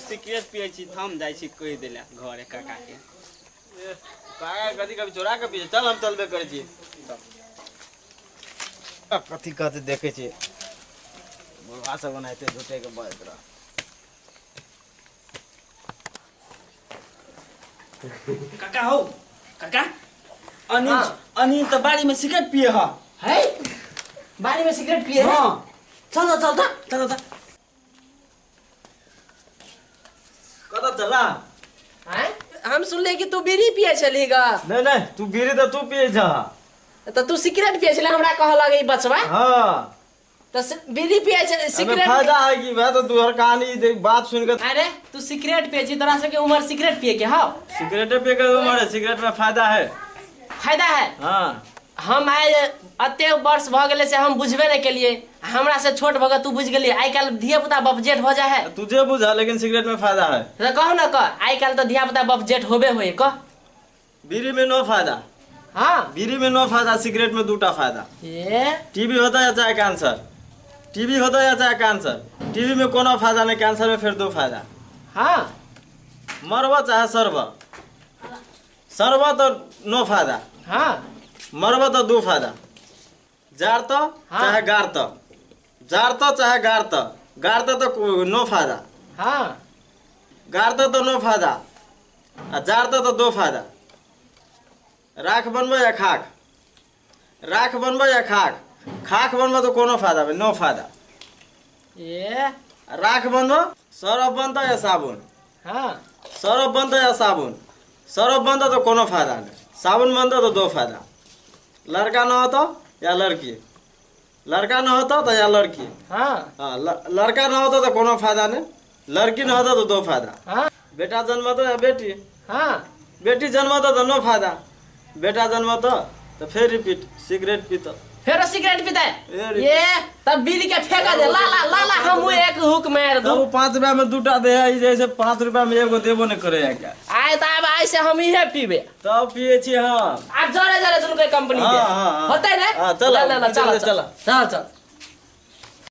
Cigarette पिए छी, हम जाइ छी कहि देला घरे काका के। काका कथी कभी चोरा के पिए, चल हम चलबे करै छी। कथी कहते देखे छी बुढ़वा सब बनाते झूठे के बात रह। काका हो काका, अनिल अनिल तो बाड़ी में सिगरेट पिए हा। है बाड़ी में सिगरेट पिए है? हाँ। चल चल चल चल चल। कत चला? हैं? हम सुनले कि तू बीड़ी पिए छली गा। नहीं नहीं, तू बीड़ी तो तू पिए छा। तो तू सिगरेट पिए छले हमरा कह लगे बचवा। हां तो बीड़ी पिए छले सिगरेट फायदा है कि वह तो तू हर कहानी देख बात सुन के। अरे तू सिगरेट पिए छी, तोरा सबके उम्र सिगरेट पिए के हां? सिगरेट पिए के उम्र है, सिगरेट में फायदा है। फायदा है? हां। हम आइ अते वर्ष भ गेले से हम बुझबे नहीं के लिए, हमरा से छोट भग तू बुझ गेली। आइ काल धिया पुता बप जेठ हो जाए है। तुझे बुझा, लेकिन सिगरेट में फायदा है। तो कहो ना कह, आइ काल तो धिया पुता बप जेठ होबे होए कह। बीड़ी में नो फायदा। हां बीड़ी में नो फायदा, सिगरेट में दूटा फायदा। ये टीबी होता है चाहे कैंसर, टीबी होता है चाहे कैंसर, टीबी में कोनो फायदा नहीं, कैंसर में फिर दो फायदा। हां मरवा चाहे सरवा, सरवा तो नो फायदा। हां मरवा तो दो फायदा। जार तो चाहे गार तो, जार तो चाहे गार तो, गार तो नो फायदा। हां गार तो नो फायदा, आ जार तो दो फायदा। राख बनबो या खाक, राख बनबो या खाक, खाक बनबो तो कोनो फायदा नहीं, नो फायदा। ये राख बनबो सरफ बनतो या साबुन। हां सरफ बनतो या साबुन, सरफ बनतो तो कोनो फायदा नहीं, साबुन बनतो तो दो फायदा। लड़का न होतो या लड़की, लड़का न होतो तो या लड़की। हाँ हाँ लड़का न होतो तो कोनो फायदा नहीं, लड़की न होतो तो दो फायदा। हाँ बेटा जन्मतो या बेटी। हाँ बेटी जन्मतो तो नो फायदा, बेटा जन्मतो तो फिर रिपीट सिगरेट पीतो, फिर सिगरेट पीता है। ये तब बीड़ी के फेंका दे, ला ला ला ला हम एक हुक मार दू। तब 5 रुपया में दूटा दे है, जैसे 5 रुपया में एगो देबो नहीं करे है क्या। आए तब आइ से हम इहे पीबे तब पिए छी। हां आप जरे जरे दुनु के कंपनी दे होते ने। हां चल चल चल चल चल।